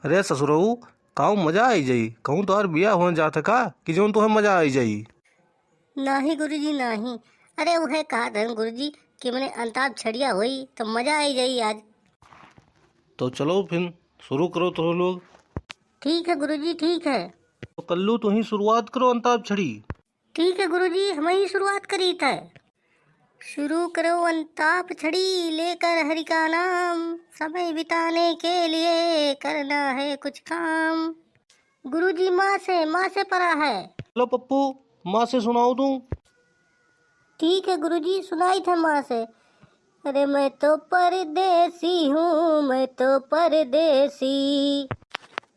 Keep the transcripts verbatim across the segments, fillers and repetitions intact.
अरे ससुरऊ, काऊ मजा आई जाई? कहूँ तोहार बियाह होने जात है का कि जौन तोहे मजा आई जाई? नाही गुरुजी, नाही। अरे उहे कहत हन गुरुजी कि मने अंताक्षरिया होई तो मजा आई जाई आज। तो चलो फिर शुरू करो तुम लोग। ठीक है गुरुजी, ठीक है। तो कल्लू, तू ही शुरुआत करो अंताक्षरी। ठीक है गुरुजी, हम ही शुरुआत करी थे। शुरू करो अंताक्षरी लेकर हरि का नाम, समय बिताने के लिए करना है कुछ काम। गुरुजी, माँ से, माँ से परा है। लो पप्पू, माँ से सुनाओ तू। ठीक है गुरुजी, सुनाई थे माँ से। अरे मैं तो परदेसी हूँ, मैं तो परदेसी।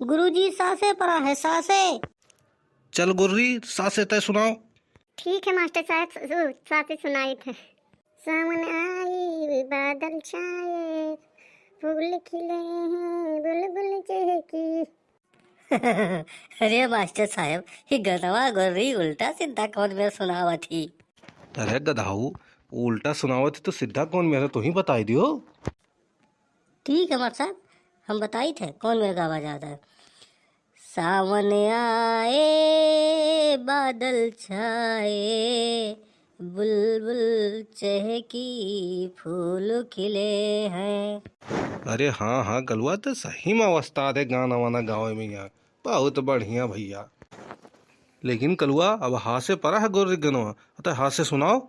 गुरुजी, सा से परा है, सा से। चल गोर्री, सा से तय सुनाओ। ठीक है मास्टर साहब, सु-, सा से सुनाई थे। सावन आई बादल छाए, फूल खिले हैं बुलबुल चहकी। अरे मास्टर साहब, ये गनवा गोर्री उल्टा सीधा कौन मेर सुनावत ही? अरे गधाऊ, उल्टा सुनावत ही तो सीधा कौन मेर है, तू ही बताई दियो। ठीक है मास्टर साहब, हम बताई थे कौन मेर गावा जात है। सावन आए बादल छाए, बुलबुल चहकी फूल खिले हैं। अरे हाँ हाँ कलुआ, तो सही में उस्ताद है गाना वाना गावे में यहाँ। बहुत बढ़िया भैया। लेकिन कलुआ, अब हाँ से परा है गोर्री गनवा, तो हाँ से सुनाओ।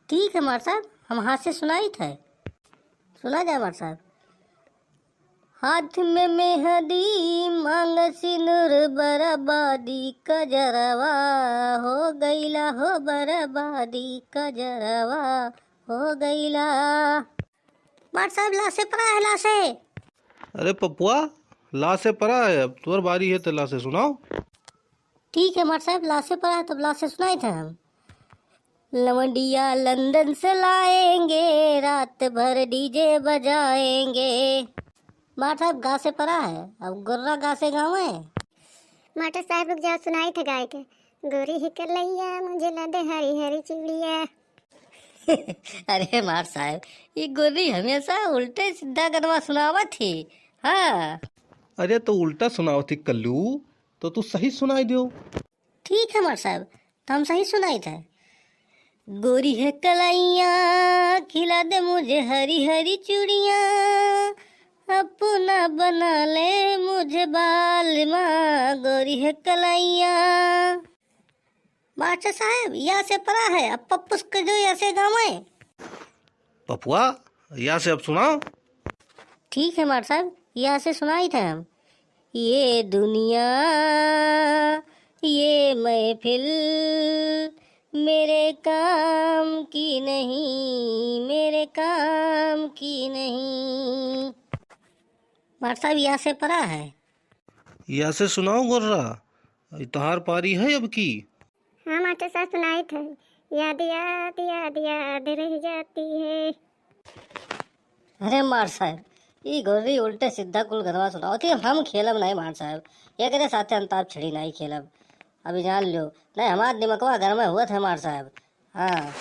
ठीक है मास्टर साहब, हम हाँ से सुनाई थे। सुना जाए मास्टर साहब। हाथ में मेहंदी, मांग सिनुर, बराबादी कजरवा, हो गईला हो बराबादी कजरवा, हो गईला। मास्टर साहब, ला से परा है, ला से। अरे पपुआ, ला से परा है, अब तोर बारी है तो ला से सुनाओ। ठीक है मास्टर साहब, ला से परा है, तब ला से सुनाई थे हम। लवंडिया लंदन से लाएंगे, रात भर डीजे बजाएंगे। मास्टर साहब, गा से परा है, अब गोर्रा गा से गावे। मास्टर साहब रुक जाओ, सुनाई थे गाय के। गोरी ही कलैया मुझे ला दे हरी हरी चूड़िया। अरे मास्टर साहब, ये गोरी हमेशा उल्टे सीधा गनवा सुनावत ही। हाँ। अरे तो उल्टा सुनावत ही कल्लू, तो तू सही सुनाई दियो। ठीक है मास्टर साहब, तो हम सही सुनाई थे। गोरी है कलैया, खिला दे मुझे हरी हरी चूड़िया, अपना बना ले मुझे बालमा, गोरी है कलैया। मास्टर साहब, या से परा है, अब पप्पुस के जो या से गावे। पपुआ, या से अब सुनाओ। ठीक है मास्टर साहब, या से सुनाई थे हम। ये दुनिया, ये महफिल मेरे काम की नहीं, मेरे काम की नहीं। मास्टर साहब, या से परा है। या से सुनाओ गोर्रा, ई तोहार पारी है अब की। हाँ मास्टर साहब, सुनाई थे। याद याद याद याद रह जाती है। अरे मास्टर साहब, ई गोर्री उल्टे सीधा कुल गनवा सुनावत ही, हम खेलब नहीं मास्टर साहब, एकरे साथे अंताक्षरी नहीं खेलब। अभी जान लो, नहीं हमार दिमकवा गरमे हुआ थे मास्टर साहब। हाँ।